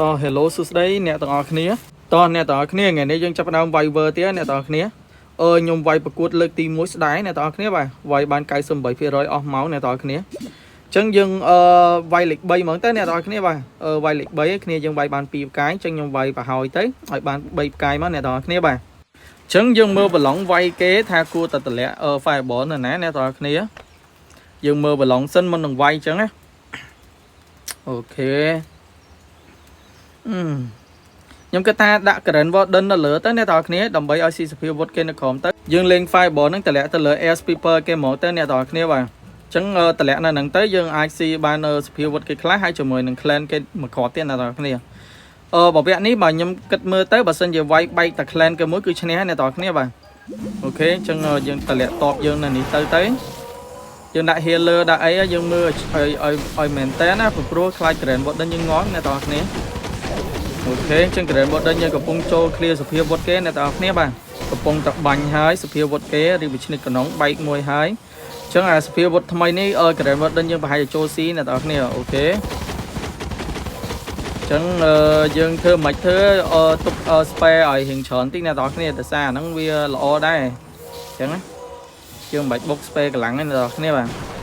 តោះ Hello សួស្តីអ្នកទាំងអស់គ្នាតោះអ្នកទាំងអស់គ្នាថ្ងៃនេះយើងចាប់ផ្ដើមវាយ world ទៀតអ្នកទាំងអស់គ្នាអឺខ្ញុំវាយប្រកួតលើកទី1ស្ដាយអ្នកទាំងអស់គ្នាបាទវាយបាន98%អស់ម៉ោងអ្នកទាំងអស់គ្នាអញ្ចឹងយើងអឺវាយលេខ3ហ្មងទៅអ្នកទាំងអស់គ្នាបាទអឺវាយលេខ3គ្នាយើងវាយបាន2ផ្កាយអញ្ចឹងខ្ញុំវាយប្រហើយទៅឲ្យបាន3ផ្កាយមកអ្នកទាំងអស់គ្នាបាទអញ្ចឹងយើងមើលប្រឡងវាយគេថាគួរតែតម្លាក់អឺ fireball នៅណាអ្នកទាំងអស់គ្នាយើងមើលប្រឡងសិនមុននឹងវាយអញ្ចឹងណាOK អឺខ្ញុំគិតថាដាក់ Grand Warden នៅលើទៅអ្នកទាំងអស់គ្នាដើម្បីឲ្យស៊ីសភាវុធគេនៅក្រោមទៅយើងលេង Fireball ហ្នឹងតម្លាក់ទៅលើ Air Sweeper គេហ្មងទៅអ្នកទាំងអស់គ្នាបាទអញ្ចឹងតម្លាក់នៅហ្នឹងទៅយើងអាចស៊ីបានសភាវុធគេខ្លះហើយជាមួយនឹង clan គេមួយគ្រាប់ទៀតអ្នកទាំងអស់គ្នាអឺបើវគ្គនេះបើខ្ញុំគិតមើលទៅបើសិនជាវាយបែកតែ clan គេមួយគឺឈ្នះហើយអ្នកទាំងអស់គ្នាបាទ OK អញ្ចឹងយើងតម្លាក់តបយើងនៅនេះទៅទៅយើងដាក់ healer ដាក់អីយើងមើលឲ្យឲ្យឲ្យមែនតើណាព្រោះខ្លាច Grand Warden យើងងំអ្នកទាំងអស់គ្នា OK អញ្ចឹង Grand Warden យើងកំពុងចូល clear សភាវុធគេអ្នកទាំងអស់គ្នាបាទកំពុងតែបាញ់ហើយសភាវុធគេរីវិឈ្និតកណ្ដុងបែកមួយហើយអញ្ចឹងអាសភាវុធថ្មីនេះអឺ Grand Warden យើងប្រហែលជាចូលស៊ីអ្នកទាំងអស់គ្នា OK អញ្ចឹងយើងធ្វើមិនធ្វើទុក spell ឲ្យរៀងច្រើនតិចអ្នកទាំងអស់គ្នាដោយសារអាហ្នឹងវាល្អដែរអញ្ចឹងណាយើងមិនបាច់បុក spell កម្លាំងទេអ្នកទាំងអស់គ្នាបាទ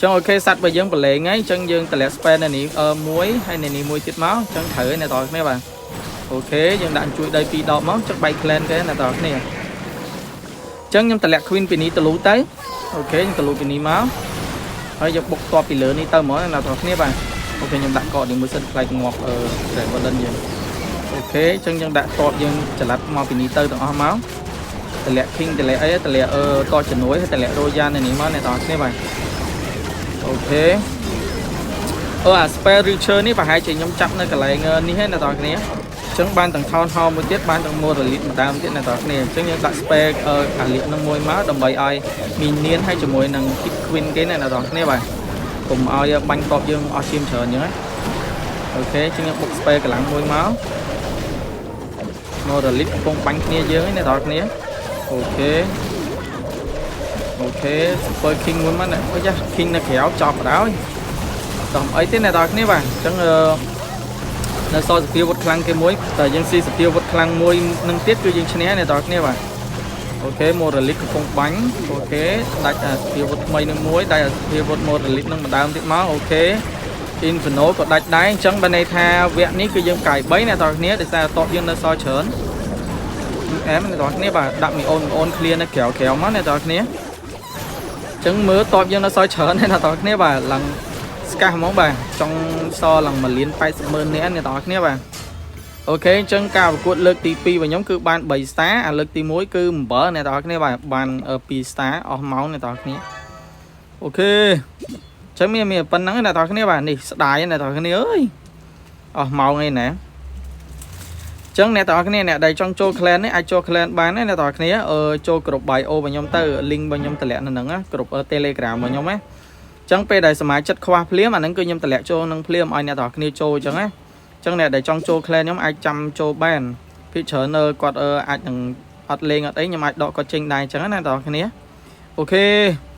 ចឹង OK សัตว์បើយើងប្រឡែងហើយអញ្ចឹងយើងតម្លាក់ spell នៅនេះអឺមួយហើយនៅនេះមួយទៀតមកអញ្ចឹងត្រូវហើយអ្នកទាំងអស់គ្នាបាទ OK យើងដាក់ជួយដី2ដបមកចឹងបែក clan គេអ្នកទាំងអស់គ្នាអញ្ចឹងខ្ញុំតម្លាក់ queen ពីនេះទៅលូទៅ OK ខ្ញុំទៅលូពីនេះមកហើយយកបុកតបពីលើនេះទៅហ្មងអ្នកទាំងអស់គ្នាបាទ OK ខ្ញុំដាក់កកនេះមួយសិនខ្លាចងាប់អឺ Grand Warden យើង OK អញ្ចឹងយើងដាក់តបយើងចល័តមកពីនេះទៅទាំងអស់មកតម្លាក់ king តម្លាក់អីតម្លាក់អឺតជំនួយហើយតម្លាក់ royal នៅនេះមកអ្នកទាំងអស់គ្នាបាទ OK អឺអា spell Richer នេះប្រហែលជាខ្ញុំចាប់នៅកន្លែងនេះហ្នឹងអ្នកទាំងអស់គ្នាអញ្ចឹងបានទាំង town hall មួយទៀតបានទាំង monolith មួយដើមទៀតអ្នកទាំងអស់គ្នាអញ្ចឹងយើងដាក់ spell អាលៀកនឹងមួយមកដើម្បីឲ្យ minion ហើយជាមួយនឹង keep queen គេណាអ្នកទាំងអស់គ្នាបាទកុំឲ្យបាញ់តបយើងអស់ឈាមច្រើនអញ្ចឹងណា OK អញ្ចឹងយើងបុក spell កម្លាំងមួយមក monolith កំពុងបាញ់គ្នាយើងឯអ្នកទាំងអស់គ្នា OK OK super king មួយមកណាអូយ៉ា king នៅក្រៅចប់បណ្ដោយតោះអីទេអ្នកទាំងអស់គ្នាបាទអញ្ចឹងអឺនៅសល់សភាវុធខ្លាំងគេមួយតែយើងស៊ីសភាវុធខ្លាំងមួយនឹងទៀតគឺយើងឈ្នះអ្នកទាំងអស់គ្នាបាទ OK monolith កំពុងបាញ់ OK ដាច់អាសភាវុធថ្មីនឹងមួយដាច់អាសភាវុធ monolith នឹងម្ដើមទៀតមក OK Inferno ក៏ដាច់ដែរអញ្ចឹងបើន័យថាវគ្គនេះគឺយើងកាយ3អ្នកទាំងអស់គ្នាដោយសារតបយើងនៅសល់ច្រើនអែមអ្នកទាំងអស់គ្នាបាទដាក់មីអូនមីអូន clear នៅក្រៅក្រៅមកអ្នកទាំងអស់គ្នាអញ្ចឹងមើលតបយើងនៅសល់ច្រើនអ្នកទាំងអស់គ្នាបាទឡើងស្កាសហ្មងបាទចង់សល់ឡើង1លាន80ម៉ឺននាក់អ្នកទាំងអស់គ្នាបាទ OK អញ្ចឹងការប្រកួតលើកទី2របស់ខ្ញុំគឺបាន3 star អាលើកទី1គឺ7អ្នកទាំងអស់គ្នាបាទបាន2 star អស់ម៉ោងអ្នកទាំងអស់គ្នា OK អញ្ចឹងមានមានប៉ុណ្្នឹងអ្នកទាំងអស់គ្នាបាទនេះស្ដាយអ្នកទាំងអស់គ្នាអើយអស់ម៉ោងអីណាអញ្ចឹងអ្នកទាំងអស់គ្នាអ្នកដែលចង់ចូល clan នេះអាចចូល clan បានណាអ្នកទាំងអស់គ្នាអឺចូលក្រុម bio របស់ខ្ញុំទៅ link របស់ខ្ញុំតម្លាក់នៅហ្នឹងណាក្រុម Telegram របស់ខ្ញុំណាអញ្ចឹងពេលដែលសមាជិកខ្វះភ្លាមអាហ្នឹងគឺខ្ញុំតម្លាក់ចូលនឹងភ្លាមឲ្យអ្នកទាំងអស់គ្នាចូលអញ្ចឹងណាអញ្ចឹងអ្នកដែលចង់ចូល clan ខ្ញុំអាចចាំចូលបានភាគច្រើនគាត់អាចនឹងអត់លេងអត់អីខ្ញុំអាចដកគាត់ចេញដែរអញ្ចឹងណាអ្នកទាំងអស់គ្នា OK។